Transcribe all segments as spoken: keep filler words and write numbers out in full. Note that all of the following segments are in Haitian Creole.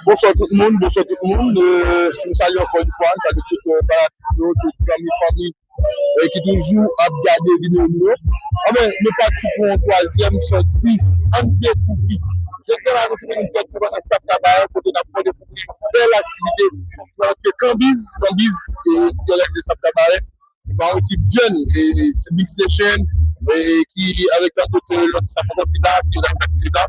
Bonswa tout moun, bonswa tout moun. Euh, nou salye ankò yon fwa, nou salye tout euh, fanatik yo, tout zanmi, fanmi euh, ki toujou ap gade videyo nou yo. Anben, nou pati pou yon twazyèm sòti, Ann Dekouvri. Jodi a la, nou tounen nou fèt nan Sap Kabarè, kote n ap fè dekouvri bèl aktivite. Paske Kanbiz, Kanbiz, e, Dyolèt de Sap Kabarè, pa yon ekip jèn, e, e, Ti Big Station, e, ki avèk tankou lòt staff ankò ki la, ki òganize aktivite sa.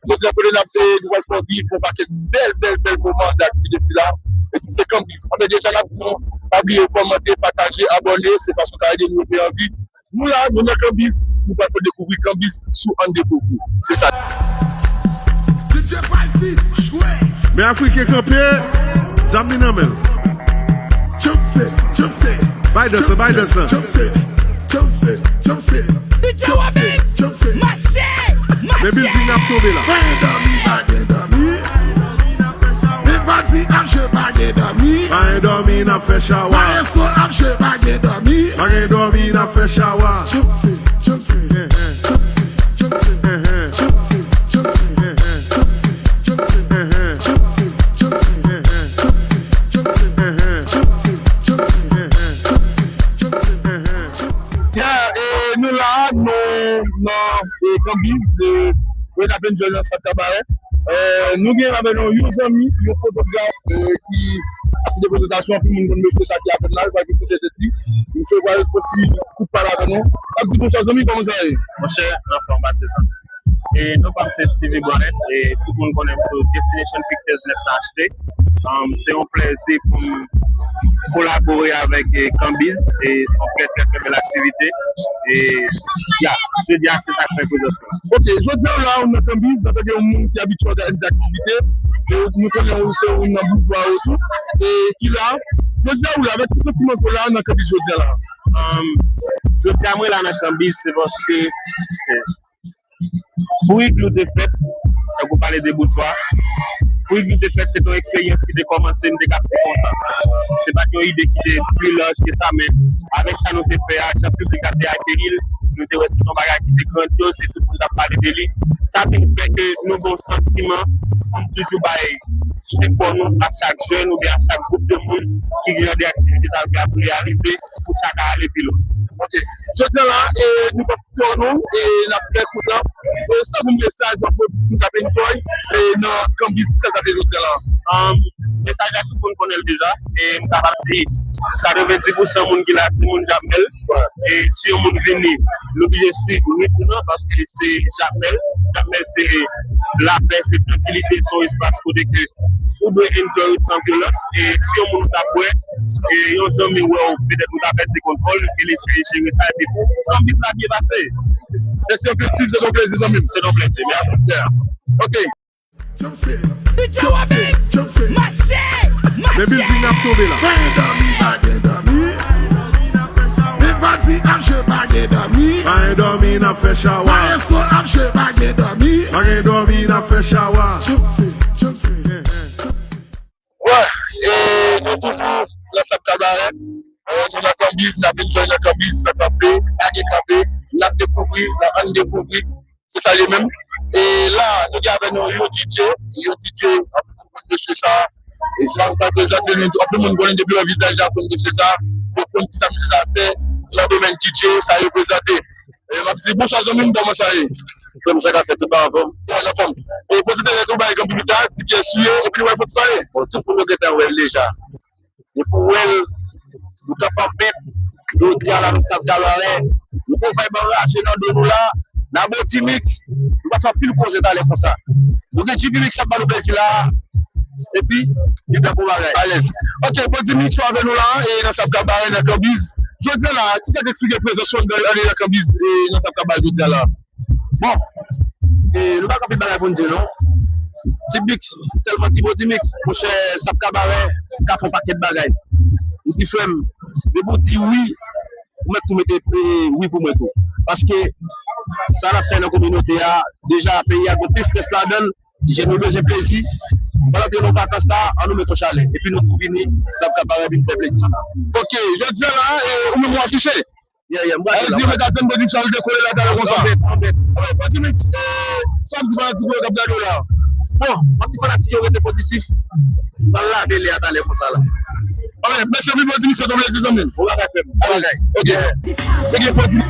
Jodi a, kote n ap, e, nou pral fè viv yon pakèt bèl, bèl, bèl moman de aktivite sila. Epi se Kanbiz. Anben, deja n ap di nou, pa bliye kòmante, pataje, abòne, se fason ka ede nou rete an vi. Nou la, nou nan Kanbiz, nou pral fè dekouvri Kanbiz sou Ann Dekouvri. Se sa. D J Spicy, jwe! Men Afriken kanpe, zam li nan men l. Jump set, jump set. Bay dans lan, bay dans lan. Jump set, jump set, jump set. D J Robbins, mache, mache. Men building nan ap tonbe la. Pa gen dòmi, pa gen dòmi. Men pati ap jwe, pa gen dòmi. Pa gen dòmi, n ap fè chawa. Maestro ap jwe, pa gen dòmi. Pa gen dòmi, n ap fè chawa. Jump set, jump set, jump set, jump set, jump set, jump set. Yeah, e nou la, nou nan e, Kanbiz, e, kote n ap enjoy nan Sap Kabarè. E, nou gen avè nou yon zanmi, yon fotograf, e, ki asiste prezantasyon, anpil moun konn mesye sa ki avè n la, li pral prezante tèt li. Misye pral fè ti kout pale avè nou. N ap di bonswa zanmi, kòman sa ye? Monchè, anfòm, pa se sa. E non pa m se Stevie Bonnet, e tout moun konnen m sou Destination Pictures Next H T. Um, se yon plèzi pou m kolabore avèk e, Kanbiz, e se yon trè, trè, trè bèl aktivite. E, ya, jodi a, se sa k fè prezans mwen la. Ok, jodi a la, ou nan Kanbiz, antanke yon moun ki abitye òganize aktivite, e nou konnen ou se youn nan boujwa yo tou, e ki la. Jodi a, ou la, avèk ki santiman ke w la nan Kanbiz jodi a la? Um, jodi a, mwen la nan Kanbiz, se paske, eh, Pou iglou te fèt, tankou pale de boujwa, pou iglou te fèt, se te yon eksperyans ki te kòmanse, m te ka di konsa. Se pa t yon ide ki te pli laj ke sa, men avèk sa nou te fè a, jan piblik la te akeyi l, nou te wè se te yon bagay ki te grandyoz, e tout moun t ap pale de li. Sa vin fè ke nou gen yon santiman pou n toujou bay sipò nou a chak jèn oubyen a chak gwoup de moun ki gen jan de aktivite sa yo pou yo reyalize, pou sa ka ale pi lwen. Ok. Jodi a la, e, nou p ap fè nou, e, n ap fè kout la. E, sa pou mesaj w ap voye pou moun k ap enjoy, e, nan Kanbiz sa k ap jodi a la? Um, mesaj la tout moun konnen l deja. E m kapab di katrevenndis pousan moun ki la se moun Jakmèl. E si yon moun vini, li oblije swiv ritm nan paske se Jakmèl. Jakmèl se lapè, se trankilite, se yon espas kote ke ou dwe enjoy san vyolans. E si yon moun ou t ap wè, e yon zanmi wè w, petèt ou ta pèdi kontwòl, e l eseye jere sa, epi pou Kanbiz la byen pase. Mèsi anpil, Steve, se t yon plezi, zanmi m. Se t yon plezi, mèsi. Yeah. Ok. Jump set, jump set, jump set. Mache, mache. Men building nan ap tonbe la. Pa gen dòmi, pa gen dòmi. Men pati ap jwe, pa gen dòmi. Pa gen dòmi, n ap fè chawa. Maestro ap jwe, pa gen dòmi. Pa gen dòmi, n ap fè chawa. Jump set, jump set, jump set. Wè, e nou toujou nan Sap Kabarè. E, nou nan Kanbiz, n ap enjoy nan Kanbiz, san kanpe, pa gen kanpe. N ap dekouvri, nan Ann Dekouvri. Se sa li ye menm. E la, nou gen avè nou yon D J, yon D J, anpil moun konn mesye sa. E si m pa prezante l, anpil moun konnen depi yo wè vizaj la, konn mesye sa. Yo konn kisa mesye sa fè nan domèn D J, sa yo prezante. E m ap di, bonswa zanmi m, kòman sa ye? Frè m, sa k ap fèt, tout bagay anfòm? Bagay anfòm. E poze tèt ou bay kanpe pita, di kiyès ou ye, epi nou bay fò ti pale. Bon, tout moun yo gentan wè l deja. Depi w wè l, nou kanpe an pèp. Jodi a la, nou Sap Kabarè. Nou gon vibe anraje nan do nou la. N a Body Mix. Nou pase anpil koze talè konsa. Nou gen G P Mix k ap ba nou plezi la. Epi, li byen bon bagay. Alèz. Ok, Body Mix ou avè nou la, e nan Sap Kabarè, nan Kanbiz. Jodi a la, kisa k eksplike prezans ou anndan, anndan nan Kanbiz, e nan Sap Kabarè jodi a la? Bon, e, nou pa gen anpil bagay pou n di non. Ti Bix, sèlman ti Body Mix, monchè, Sap Kabarè ka fè yon pakèt bagay. M di frè m, depi w di wi, ou mèt tou mete, e, wi pou mwen tou. Paske sa n ap fè nan kominote a, deja peyi a gon pil estrès ladan l, ti jèn yo bezwen plezi. Pandan ke nou vakans la, ann nou met yon chalè. Epi nou tou vini, Sap Kabarè vin fè plezi. Ok, jodi a la, e, ou menm w afiche? Yeah, yeah, m prale la. Di yo mèt atann Body Mix al dekole la talè konsa. Anben, anben. Anben, Body Mix, e, sa w ap di fanatik ou yo k ap gade w la? Bon, m ap di fanatik yo rete pozitif. M pral lave lè a talè konsa la. Ok, mesye Bibo di misye tonbe di zanmi l. Bon bagay, frè m. Bon bagay. Ok. Te gen pwodui.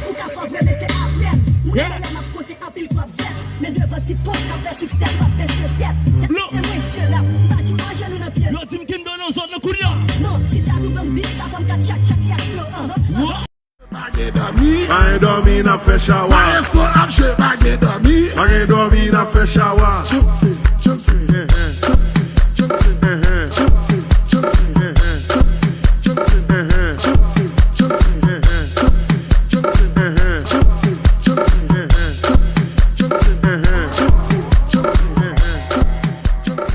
Ou ka fò vre, men se apre m. Mwen lè m ap konte anpil kòb vèt. Men devan ti pòs k ap fè siksè, m ap bese tèt. Se mwen k dye rap, m pa di w ajenou nan pye. Yo di m Kindo nan zòn nan kounye a. Non, si ta tou ban m bif, sa fè m ka tchak tchak yak flo. Pa gen dòmi. Pa gen dòmi, n ap fè chawa. Maestro ap jwe, pa gen dòmi. Pa gen dòmi, n ap fè chawa. Chupsi, chupsi, chupsi, chupsi, chupsi, chupsi, chupsi, chupsi, chupsi, chupsi, chupsi, chupsi, chupsi, chupsi, chupsi, chupsi, chupsi, chupsi,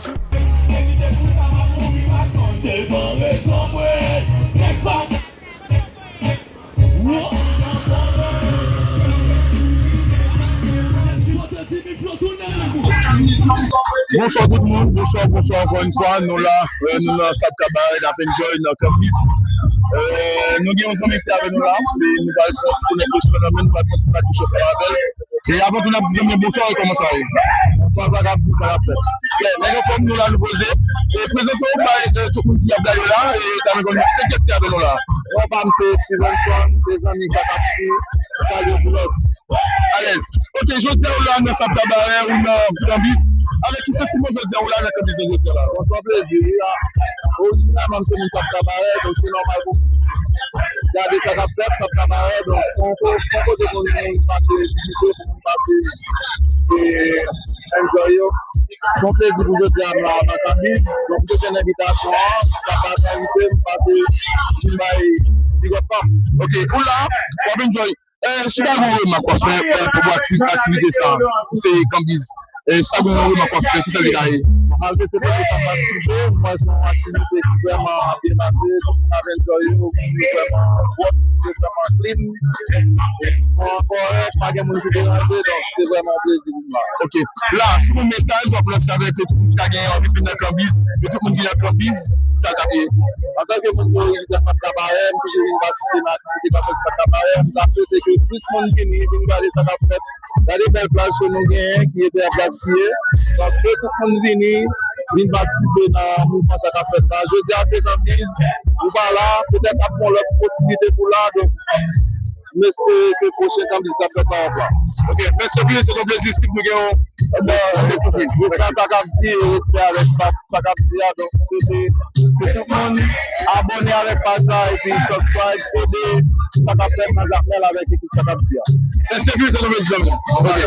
chupsi. Devan rezon mwen, nèg pa Bonswa tout moun, bonswa, bonswa ankò yon fwa. Nou la, euh, nou nan Sab Kabarè, n ap enjoy nan Kanbiz. Euh, nou gen yon zanmi ki avè nou la, e nou pral pran ti konnen kesyon nan men, nou pral pran ti bat bouch ansanm avè l. E avan tou, n ap di zanmi yo bonswa, e kòman sa ye? Bonswa, sa k ap di, sa k ap fèt? Byen, nèg anfòm, nou la, nou poze. E prezante w bay, euh, tout moun ki ap gade w la, e ta renmen konn se kiyès ki avè nou la. Non, pa m se Stevenson, se zanmi sa k ap di, salye Boulos. Alèz. Ok, jodi a ou la nan Sab Kabarè, ou nan Kanbiz. Avèk ki santiman jodi a ou la nan Kanbiz jodi a la? Bon, se yon plezi, wi. Orijinalman, m se moun Sab Kabarè, donk se nòmal pou m gade sa k ap fèt, Sab Kabarè, donk se yon ko-, se yon kote pou moun pase vizite, pou moun pase, e, enjoy yo. Se yon plezi pou jodi a m la nan Kanbiz. Donk, m te jwenn envitasyon an, sa pa envite m pase vin bay big up pa m. Ok, ou la, w ap enjoy. Eh, si w ta gen yon remak w ap fè, eh, pou akti-, aktivite sa a, se Kanbiz. Eh, si w ta gen yon remak w ap fè, kisa l te ka ye? Malgre se premye fwa m patisipe, m wè se yon aktivite ki vrèman byen pase, tout moun ap enjoy yo, moun yo vrèman pwòp, yo vrèman clean. Son an kòrèk, pa gen moun ki deranje, donk se vrèman yon plezi pou m la. Ok. La, si w gen yon mesaj w ap lanse avèk tout moun ki ta gen anvi vin nan Kanbiz, e tout moun ki nan Kanbiz, sa t ap ye. Antanke moun ki orijinè Sab Kabarè, m toujou vin patisipe nan aktivite k ap fèt Sab Kabarè. M ta swete ke plis moun vini, vin gade sa k ap fèt. Gade bèl plaj ke nou genyen, ki ete a plaj siye. Donk, ke tout moun vini, vin patisipe nan mouvman sa k ap fèt la. Jodi a, se Kanbiz, ou pa la, petèt ap gen lòt posiblite pou la, donk, m espere ke pwochen Kanbiz k ap fèt la, w ap la. Ok, mèsi anpil, se yon plezi, Steve, nou gen yon, euh, respè sa k ap di, respè avèk sa, sa k ap di a, donk, se, se, se tout moun abòne avèk paj la, epi subscribe, ede sa k ap fèt nan Jakmèl avèk ekip sa k ap di a. Mèsi anpil, se yon plezi, zanmi. Ok.